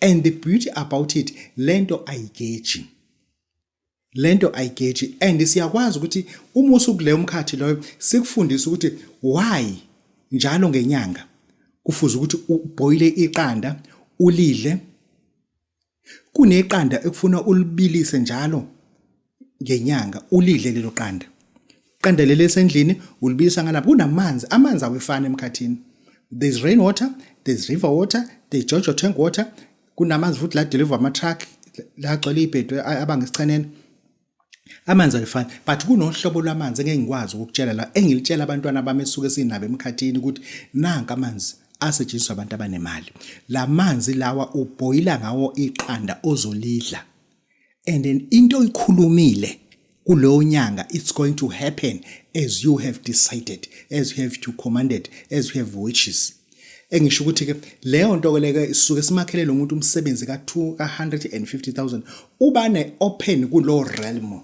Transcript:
And the beauty about it, lento ayigeji, lento ayigeji, and siyakwazi ukuthi uma usukuleyo mkhathi loyo sikufundise ukuthi why njalo ngenyanga kufuze ukuthi ubhoyile iqanda ulidle. Kuneqanda ekufuna ulibilise njalo ngenyanga, ulidle lelo qanda. Qanda leli esendlini ulibilisa ngalapha kunamanzi, amanzi awefani emkhathini. There's rain water, there's river water, there's Jojo tank water. Kunamanzi futhi la deliver ama truck la agcwele ibhedu abangesichenene. Amanzi ayifani, but kunohlobo lwamanzi engeke ngikwazi ukukutshela la, engilitshela abantwana bami esuke sinabo emkhathini ukuthi nanka amanzi asetshenziswa abantu abanemali. La manzi lawa ubhoyila ngawo iqanda ozolidla, and then into oyikhulumile kuleyo nyanga, it's going to happen as you have decided, as you have to commanded, as you have wishes. Engisho ukuthi ke leyo nto ke leke isuke simakhele lo muntu umsebenzi ka 2 ka 150,000 uba ne open kulo realm.